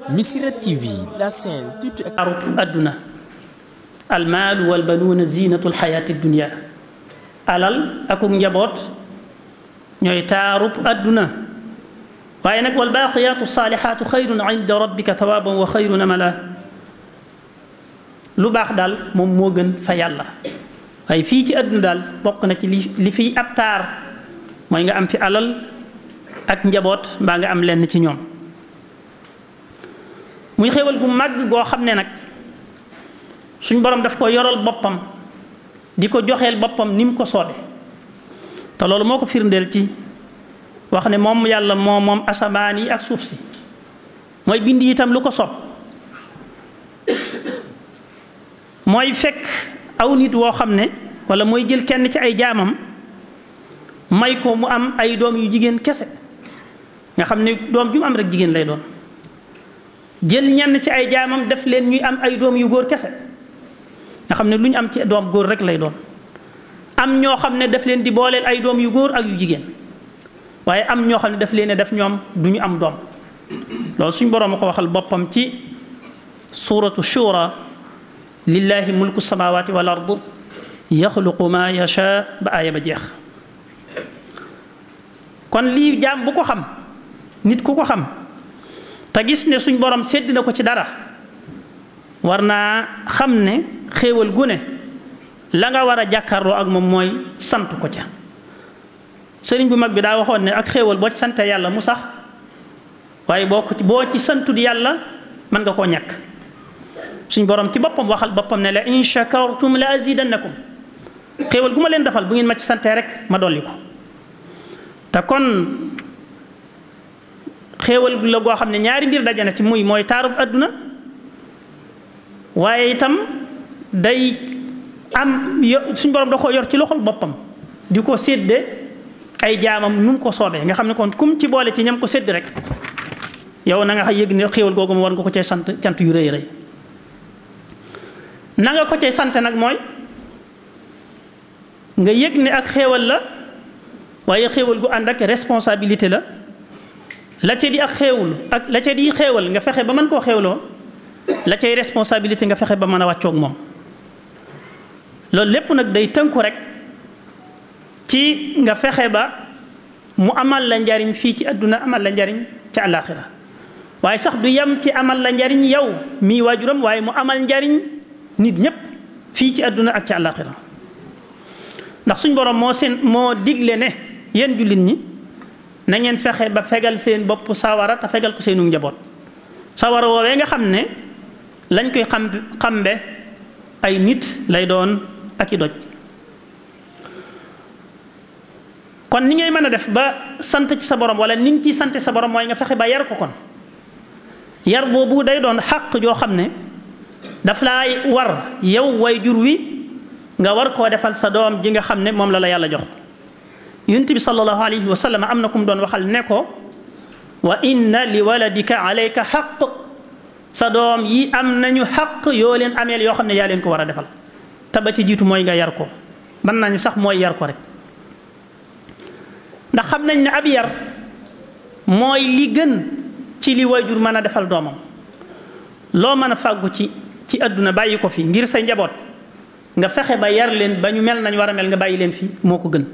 Missirah TV, la scène toute àdduna almaalu walbanuuna ziinatul xayaati dunya alal akuk njaboot ñooy taarub àdduna waaye nag walbaaqiyaatu saalihaatu xayrun inda rabbika thawaaban wa xayrun amala lu baax daal moom moo gën fa yàlla waaye fii ci àdduna daal bokk na ci li fiy ab taar mooy nga am fi alal ak njaboot mbaa nga am lenn ci ñoom muy xéewal gu màgg goo xam ne nag suñ borom daf ko yoral boppam di ko joxeel boppam ni mu ko soobe te loolu moo ko firndeel ci wax ne moom yàlla moom asamaan yi ak suuf si mooy bind itam lu ko soob mooy fekk aw nit woo xam ne wala mooy jël kenn ci ay jaamam may ko mu am ay doom yu jigéen kese nga xam ne doom ju mu am rek jigéen lay doon jël ñenn ci ay jaamam def leen ñuy am ay doom yu góor kese nga xam ne lu ñu am ci doom góor rek lay doon am ñoo xam ne daf leen di booleel ay doom yu góor ak yu jigéen waaye am ñoo xam ne daf leen a def ñoom du ñu am doom loolu suñ boroom a ko waxal boppam ci suuratu shura lillahi mulku samawati wal ard yaxluqu ma yasha ba aaya ba jeex kon lii jaam bu ko xam nit ku ko xam te gis ne suñ borom sédd na ko ci dara war naa xam ne xéewal gu ne la nga war a jàkkaarloo ak moom mooy sant ko ca sëriñ bu mag bi daa waxoon ne ak xéewal boo ci sante yàlla mu sax waaye boo ci santud yàlla mën nga koo ñàkk suñ borom ci boppam waxal boppam ne la in shakartum la azidannakum xéewal gu ma leen defal bu ngeen ma ci sante rek ma dolli ko te kon xéewal la goo xam ne ñaari mbir dajana ci mooy taarub àdduna waaye itam day am suñ borom da ko yor ci loxol boppam di ko sédde ay jaamam nu mu ko soobee nga xam ne kon kum ci boole ci ñam ko sédd rek yow na nga yëg ne xéewal googu mu war nga ko cay sant cant yu rëy rëy na nga ko cay sant nag mooy nga yëg ne ak xéewal la waaye xéewal gu ànd ak responsabilité la ca di ak xéewul ak la ca di xéewal nga fexe ba mën koo xéewloo la cay responsabilité nga fexe ba mën a wàccoog moom loolu lépp nag day tënku rek ci nga fexe ba mu amal la njariñ fii ci àdduna amal la njariñ ci àllaaxira waaye sax du yem ci amal la njariñ yow mii waajuram waaye mu amal njariñ nit ñépp fii ci àdduna ak ci àllaaxira ndax suñ borom moo digle ne yéen jullit ñi na ngeen fexe ba fegal seen bopp sawara te fegal ko seenu njaboot sawara woowee nga xam ne lañ koy xambe ay nit lay doon ak i doj kon ni ngay mën a def ba sant ci sa borom wala ni nga ciy sante sa borom mooy nga fexe ba yar ko kon yar boobu day doon xàq joo xam ne daf laay war yow way jur wi nga war koo defal sa doom ji nga xam ne moom la yàlla jox yonent bi sallallahu alayhi wa sallam am na ku mu doon waxal ne ko wa inna li waladika alayka xaq sa doom yi am nañu xaq yoo leen ameel yoo xam ne yaa leen ko war a defal te ba ci jiitu mooy nga yar ko mën nañu sax mooy yar ko rek ndax xam nañ ne ab yar mooy li gën ci li waajur mën a defal doomam loo mën a fàggu ci àdduna bàyyi ko fi ngir sa njaboot nga fexe ba yar leen ba ñu mel nañ war a mel nga bàyyi leen fi moo ko gën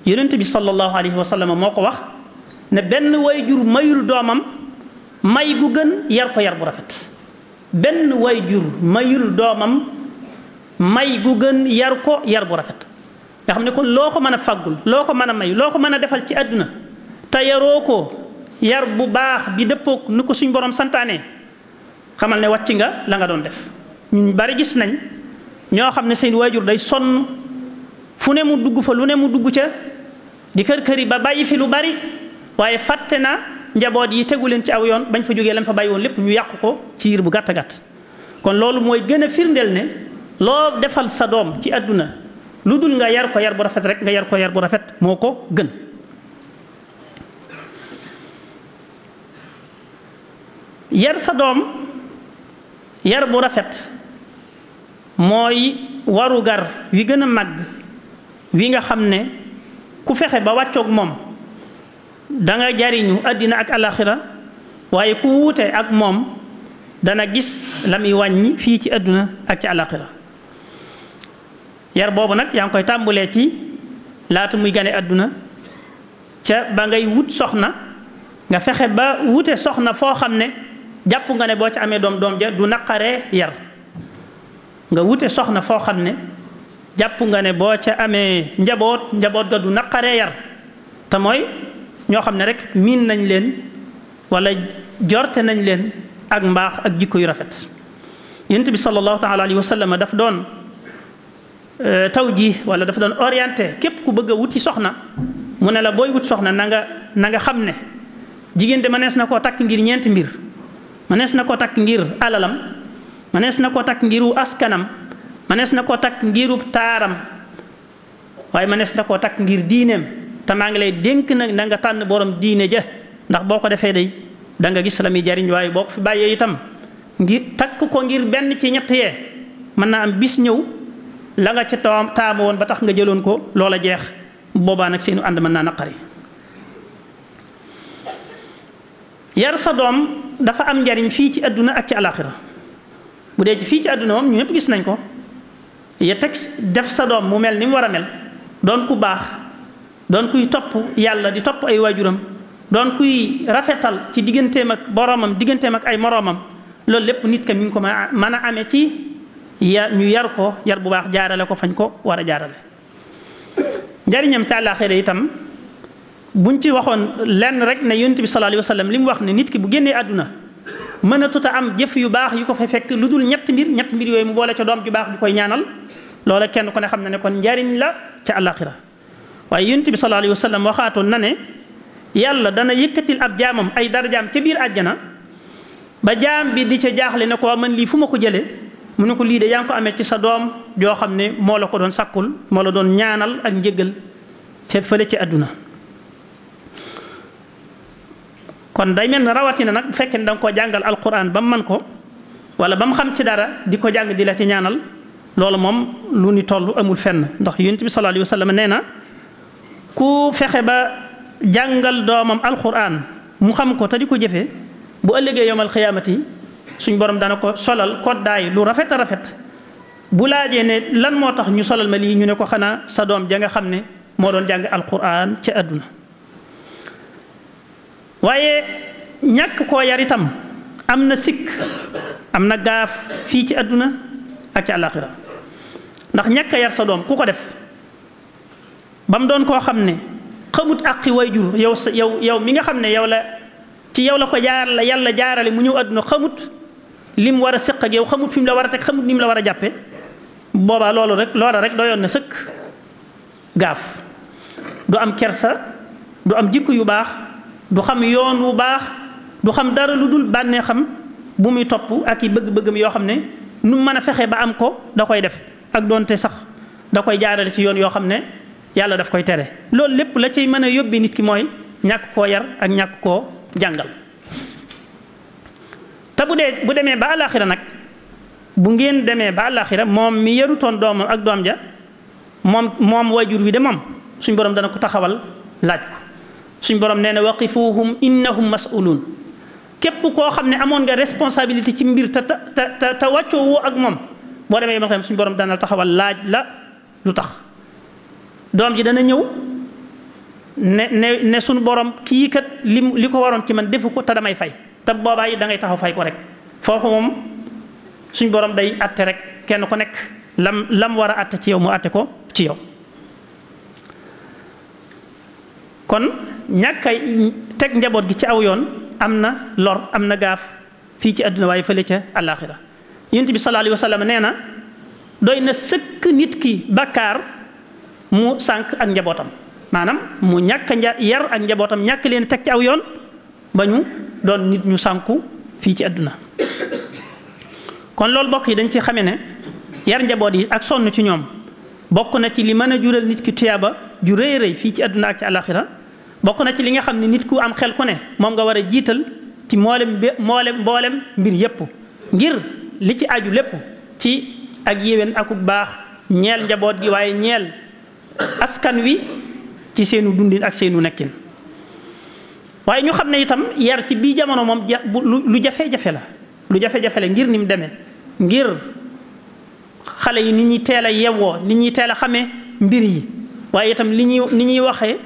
yonent bi sallallahu alayhi wa sallam moo ko wax ne benn waajur mayul doomam may gu gën yar ko yar bu rafet benn waajur mayul doomam may gu gën yar ko yar bu rafet nga xam ne kon loo ko mën a faggul loo ko mën a may loo ko mën a defal ci àdduna te yaroo ko yar bu baax bi dëppook ni ko suñ borom santaane xamal ne wàcc nga la nga doon def ñu bari gis nañ ñoo xam ne seen waajur day sonn fu ne mu dugg fa lu ne mu dugg ca di kër-këri ba bàyyi fi lu bari waaye fàtte na njaboot yi tegu leen ci aw yoon bañ fa jógee lañ fa bàyyi woon lépp ñu yàqu ko ci yir bu gàtt gàtt kon loolu mooy gën a firndeel ne loo defal sa doom ci àdduna lu dul nga yar ko yar bu rafet rek nga yar ko yar bu rafet moo ko gën yar sa doom yar bu rafet mooy warugar wi gën a màgg wi nga xam ne ku fexe ba wàccoog moom da nga jariñu àddina ak alaxira waaye ku wuute ak moom dana gis la muy wàññi fii ci àdduna ak ci àllaaxira yar boobu nag yaa ngi koy tàmbulee ci laata muy gane àdduna ca ba ngay wut soxna nga fexe ba wute soxna foo xam ne jàpp nga ne boo ci amee doom ja du naqaree yar nga wute soxna foo xam ne jàpp nga ne boo ca amee njaboot ga du naqaree yar te mooy ñoo xam ne rek miin nañ leen wala jorte nañ leen ak mbaax ak jikko yu rafet yonent bi sallallahu taala alayhi wa sallam daf doon tawjih wala daf doon orienté képp ku bëgg a wuti soxna mu ne la booy wut soxna na nga xam ne jigéen de mënees na koo takk ngir ñeenti mbir mënees na koo takk ngir alalam mënees na koo takk ngiru askanam mënees na koo takk ngiru taaram waaye mënees na koo takk ngir diineem te maa ngi lay dénk nag na nga tànn borom diine ja ndax boo ko defee day da nga gis la muy jariñ waaye boo ko fi bàyyee itam ngir takk ko ngir benn ci ñett yee mën naa am bis ñëw la nga ca taamu woon ba tax nga jëloon ko loola jeex boobaa nag seenu ànd mën naa naqari yar sa doom dafa am njariñ fii ci àdduna ak ci alaxira bu dee ci fii ci àdduna moom ñu ñëpp gis nañ ko ya teg def sa doom mu mel ni mu war a mel doon ku baax doon kuy topp yàlla di topp ay waajuram doon kuy rafetal ci digganteem ak boromam digganteem ak ay moroomam loolu lépp nit ka mi ngi ko mën a amee ci ñu yar ko yar bu baax jaarale ko fañ ko war a jaarale njariñam ci àllaaxira itam buñ ci waxoon lenn rek ne yonent bi sallallahu alayhi wa sallam li mu wax ne nit ki bu génnee àdduna mën a tuta am jëf yu baax yu ko fa fekk lu dul ñett mbir yooyu mu boole ca doom ju baax ju koy ñaanal loola kenn ku ne xam na ne kon njariñ la ca àllaaxira waaye yonent bi sallallahu alayhi wa sallam waxaatoon na ne yàlla dana yëkkatil ab jaamam ay darajaam ca biir àjjana ba jaam bi di ca jaaxle ne ko man lii fu ma ko jëlee mu ne ko lii de yaa ngi ko amee ci sa doom joo xam ne moo la ko doon sàkkul moo la doon ñaanal ak njëggal ca fële ci àdduna kon day mel ne rawatina nag bu fekkee ne da nga koo jàngal alquran ba mu man ko wala ba mu xam ci dara di ko jàng di la ci ñaanal loolu moom lu ni toll amul fenn ndax yonent bi sallallahu alayhi wa sallam nee na ku fexe ba jàngal doomam alquran mu xam ko te di ko jëfee bu ëllëgee yowmal xiyaamati suñ borom dana ko solal koddaay lu rafet a rafet bu laajee ne lan moo tax ñu solal ma lii ñu ne ko xanaa sa doom ja nga xam ne moo doon jàng alquran ci àdduna waaye ñàkk koo yar itam am na sikk am na gaaf fii ci àdduna ak ci àllaaxira ndax ñàkk a yar sa doom ku ko def ba mu doon koo xam ne xamut àqi wayjur yow mi nga xam ne yow la ko yàlla jaarale mu ñëw àdduna xamut lim war a sëq ak yow xamut fi mu la war a teg xamut ni mu la war a jàppe boobaa loola rek doyoon na sëkk gaaf du am kersa du am jikko yu baax du xam yoon wu baax du xam dara lu dul bànnee xam bu muy topp ak i bëgg-bëggam yoo xam ne nu mën a fexe ba am ko da koy def ak doonte sax da koy jaarale ci yoon yoo xam ne yàlla daf koy tere loolu lépp la cay mën a yóbbi nit ki mooy ñàkk koo yar ak ñàkk koo jàngal te bu demee ba àllaaxira nag bu ngeen demee ba àllaaxira moom mi yarutoon doomam ak doom ja moom waajur wi de moom suñ borom dana ko taxawal laaj ko suñ borom nee na waqifuhum innahum mas'uluun képp koo xam ne amoon nga responsabilité ci mbir te wàccoo woo ak moom boo demee ba xam suñ borom dana taxawal laaj la lu tax doom ji dana ñëw ne suñu borom kii kat li ko waroon ci man defu ko te damay fay te boobaa yi da ngay taxaw fay ko rek foofu moom suñ borom day atte rek kenn ku nekk lam war a atte ci yow mu atte ko ci yow kon ñàkk a teg njaboot gi ci aw yoon am na lor am na gaaf fii ci àdduna waaye fële ca àllaaxira yonent bi sallallahu alayhi wa sallam nee na doy na sëkk nit ki bakkaar mu sànq ak njabootam maanaam mu ñàkk yar ak njabootam ñàkk leen teg ci aw yoon ba ñu doon nit ñu sànku fii ci àdduna kon loolu bokk yi dañ ci xame ne yar njaboot yi ak sonn ci ñoom bokk na ci li mën a jural nit ki tuyaaba ju rëy rëy fii ci àdduna ak ci àllaaxira bokk na ci li nga xam ne nit ku am xel ku ne moom nga war a jiital ci mboolem mbir yépp ngir li ci aju lépp ci ak yéwén akuk baax ñeel njaboot gi waaye ñeel askan wi ci seenu dundin ak seenu nekkin waaye ñu xam ne itam yar ci bii jamono moom lu jafe-jafe la lu jafe-jafe la ngir ni mu demee ngir xale yi nit ñi teel a yewwoo nit ñi teel a xamee mbir yi waaye itam ni ñuy waxee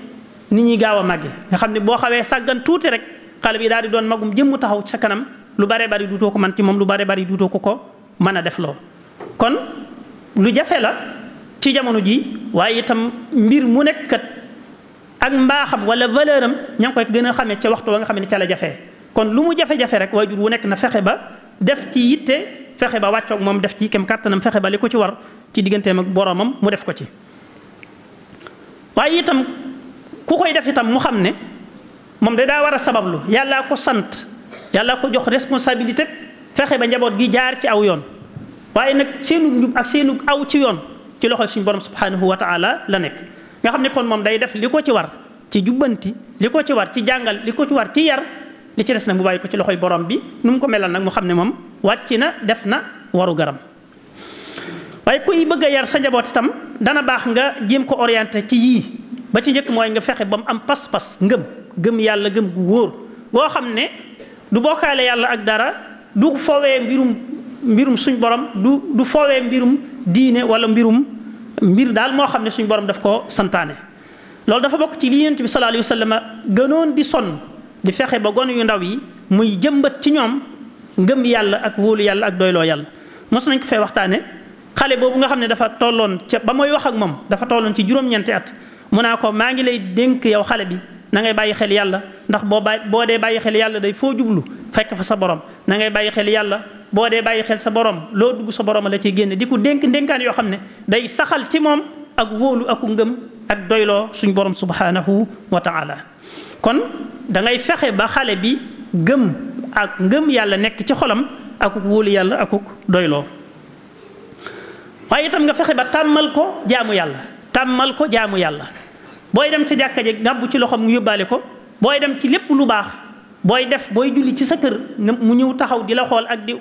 nit ñi gaaw a màgge nga xam ne boo xawee sàggan tuuti rek xale bi daal di doon magum jëmm taxaw sa kanam lu bare bari duutoo ko man ci moom lu bare bari duutoo ko mën a def loo kon lu jafe la ci jamono ji waaye itam mbir mu nekk kat ak mbaaxam wala valeur am ña ngi koy gën a xamee ca waxtu wa nga xam ne ca la jafee kon lu mu jafe-jafe rek waajur wu nekk na fexe ba def ci yitte fexe ba wàccoog moom def ci kem kàttanam fexe ba li ko ci war ci digganteem ak boromam mu def ko ci waaye itam ku koy def itam mu xam ne moom da daa war a sabablu yàllaa ko sant yàllaa ko jox responsabilité fexe ba njaboot gi jaar ci aw yoon waaye nag seenu njub ak seenu aw ci yoon ci loxo suñu borom subhanahu wa taala la nekk nga xam ne kon moom day def li ko ci war ci jubbanti li ko ci war ci jàngal li ko ci war ci yar li ci des nag mu bàyyi ko ci loxoy borom bi nu mu ko melal nag mu xam ne moom wàcc na def na waru garam waaye kuy bëgg a yar sa njaboot itam dana baax nga jéem ko orienté ci yii ba ci njëkk mooy nga fexe ba mu am pas-pas gëm yàlla gëm gu wóor boo xam ne du bokkaale yàlla ak dara du foowee mbirum suñ borom du foowee mbirum diine wala mbir daal moo xam ne suñ borom daf ko santaane loolu dafa bokk ci li Yonent bi sallallahu alayhi wa sallam gënoon di sonn di fexe ba gone yu ndaw yi muy jëmbat ci ñoom ngëm yàlla ak wóolu yàlla ak doyloo yàlla mos nañ ko fee waxtaane xale boobu nga xam ne dafa tolloon ca ba mooy wax ak moom dafa tolloon ci juróom-ñeenti at mu naa ko maa ngi lay dénk yow xale bi na ngay bàyyi xel yàlla ndax boo dee bàyyi xel yàlla day foo jublu fekk fa sa borom na ngay bàyyi xel yàlla boo dee bàyyi xel sa borom loo dugg sa borom la ciy génne di ko dénk ndénkaan yoo xam ne day saxal ci moom ak wóolu ak ngëm ak doyloo suñ borom subhanahu wa taala kon da ngay fexe ba xale bi gëm ak ngëm yàlla nekk ci xolam akuk wóolu yàlla akuk doyloo waaye itam nga fexe ba tàmmal ko jaamu yàlla booy dem ca jàkka ji ngàbbu ci loxoom mu yóbbaale ko booy dem ci lépp lu baax booy julli ci sa kër mu ñëw taxaw di la xool ak di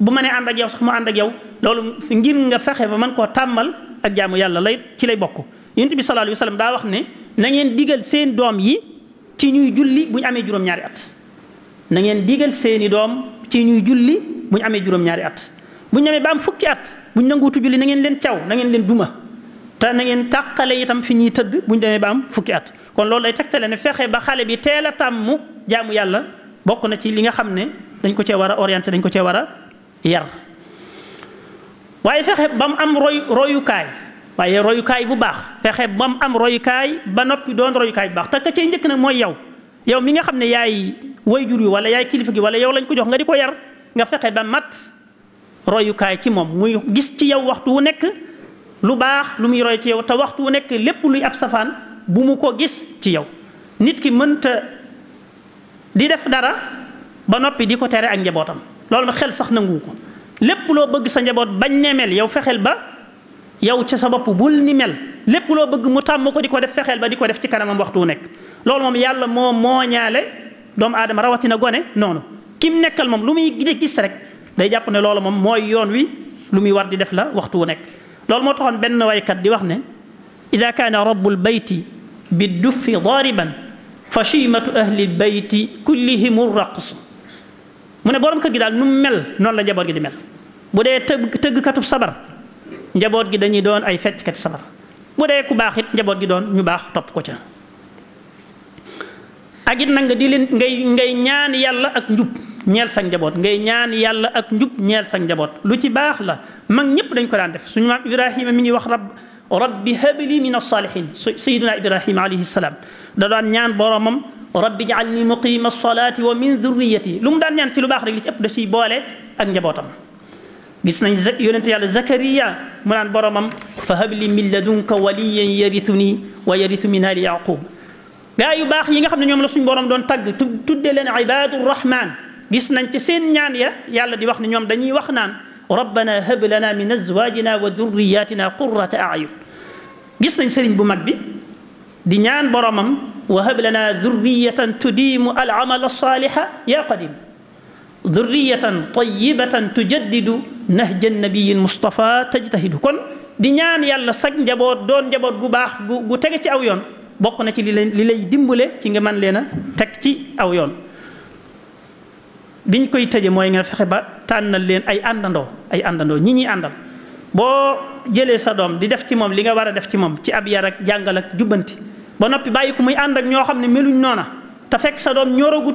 bu mënee ànd ak yow sax mu ànd ak yow loolu ngir nga fexe ba mën koo tàmmal ak jaamu yàlla ci lay bokk Yonent bi sallallahu alayhi wa sallam daa wax ne na ngeen digal seen doom yi ci ñuy julli bu ñu amee juróom-ñaari at na ngeen digal seeni doom ci ñuy julli bu ñu amee juróom-ñaari at bu ñu amee ba am fukki at bu ñu nanguutu julli na ngeen leen caw na ngeen leen duma te na ngeen tàqale itam fi ñuy tëdd bu ñu demee ba am fukki at kon loolu lay tegtale ne fexe ba xale bi teel a tàmm jaamu yàlla bokk na ci li nga xam ne dañ ko cee war a orienté dañ ko cee war a yar waaye fexe ba mu am royukaay waaye royukaay bu baax fexe ba mu am royukaay ba noppi doon royukaay bu baax te ka cay njëkk nag mooy yow mi nga xam ne yaay wayjur yi wala yaay kilifa gi wala yow lañ ko jox nga di ko yar nga fexe ba mat royukaay ci moom muy gis ci yow waxtu wu nekk lu baax lu muy roy ci yow te waxtu wu nekk lépp luy ab safaan bu mu ko gis ci yow nit ki mënta di def dara ba noppi di ko tere ak njabootam loolu nag xel sax nangu ko lépp loo bëgg sa njaboot bañ ne mel yow fexeel ba yow ci sa bopp bul ni mel lépp loo bëgg mu tàmm ko di ko def fexeel ba di ko def ci kanamam waxtu wu nekk loolu moom yàlla moo mooñaale doomu aadama rawatina gone noonu kim nekkal moom lu muy gis rek day jàpp ne loolu moom mooy yoon wi lu muy war di def la waxtu wu nekk loolu moo taxoon benn waykat di wax ne ida kaana rabbul bayti bi duffi daariban fa chimatu ahli bayti kullihimu raqs mu ne borom kër gi daal nu mu mel noonu la njaboot gi di mel bu dee tëggkatub sabar njaboot gi dañuy doon ay fecckat sabar bu dee ku baax it njaboot gi doon ñu baax topp ko ca ak it nag nga di leen ngay ñaan yàlla ak njub ñeel sa njaboot ngay ñaan yàlla ak njub ñeel sa njaboot lu ci baax la mag ñëpp dañ ko daan def suñu maam Ibrahima mi ngi wax rabbi habli min as-salihin sayyiduna Ibrahima alayhi salaam da daan ñaan boromam rabbi ij'alni muqima as-salati wa min dhurriyyati lu mu daan ñaan ci lu baax rek li ci ëpp da ciy boole ak njabootam gis nañ yonente yàlla Zakariya mu naan boromam fa habli min ladunka waliyan yarithuni wa yarithu min ali yaqub gaa yu baax yi nga xam ne ñoom la suñu borom doon tagg tudde leen ibadur rahman gis nañ ci seen ñaan ya yàlla di wax ne ñoom dañuy wax naan rabbana hab lana min azwajina wa dhurriyatina qurrata a'yun gis nañ sëriñ bu mag bi di ñaan boromam wa hab lana dhurriyatan tudimu al amal as-saliha ya qadim dhurriyatan tayyibatan tujaddidu nahja an-nabiy al-mustafa tajtahidu kon di ñaan yàlla sag njaboot doon njaboot gu baax gu tege ci aw yoon bokk na ci li lay dimbale ci nga mën leen a teg ci aw yoon biñ koy tëje mooy nga fexe ba tànnal leen ay àndandoo ñi ñuy àndal boo jëlee sa doom di def ci moom li nga war a def ci moom ci ab yar ak jàngal ak jubbanti ba noppi bàyyi ko muy ànd ak ñoo xam ne meluñ noona te fekk sa doom ñorug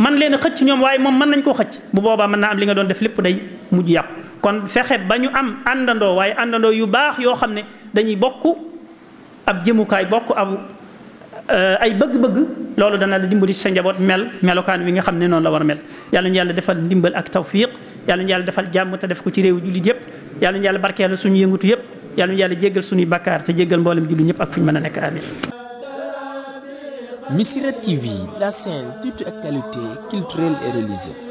man leen a xëcc ñoom waaye moom mën nañ koo xëcc bu boobaa mën naa am li nga doon def lépp day mujj yàqu kon fexe ba ñu am àndandoo waaye àndandoo yu baax yoo xam ne dañuy bokk ab jëmukaay bokk ay bëgg-bëgg loolu dana la dimbali ci sa njaboot melokaan wi nga xam ne noonu la war a mel yàlla ñu yàlla defal ndimbal ak tawfiq yàlla ñu yàlla defal jàmm te def ko ci réewu jullit yëpp yàlla ñu yàlla barkeelu suñu yëngutu yëpp yàlla ñu yàlla jéggal suñuy bakkaar te jéggal mboolem jullit ñëpp ak fu ñu mën a nekk amin. Missirah TV, la chaîne toute actualité culturelle et religieuse.